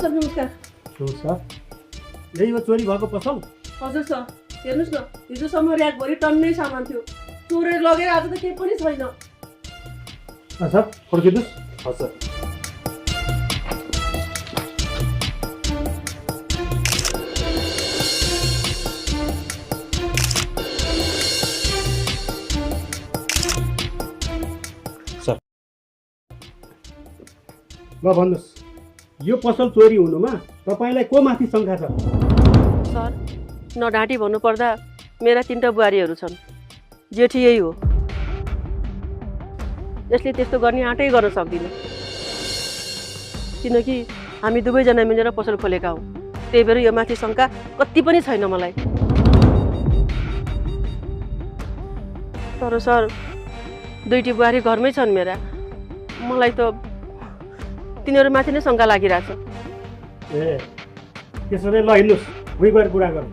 Sir नमस्कार। नमस्कार। यही हो चोरी भएको पसल? हजुर सर, हेर्नुहोस् न, हिजोसम्म ऱ्याकभरि टन्नै सामान थियो, चोरेर लगेर आज त केही पनि छैन। सर फर्किनुहोस्। हजुर सर, ल भन्नुहोस्, यो पसल चोरी हुनुमा तपाईँलाई को माथि शङ्का छ? सर, नढाँटी भन्नुपर्दा मेरा 3टा बुहारीहरू छन्, जेठी यही हो। यसले त्यस्तो गर्ने आँटै गर्न सक्दिनँ, किनकि हामी दुवैजना मिलेर पसल खोलेका हौँ। त्यही भएर यो माथि शङ्का कति पनि छैन मलाई। तर सर, 2टी बुहारी घरमै छन् मेरा, मलाई त तिनीहरूमाथि नै शङ्का लागिरहेछ। ए त्यसो भने ल हिँड्नुहोस्, उही गएर कुरा गरौँ।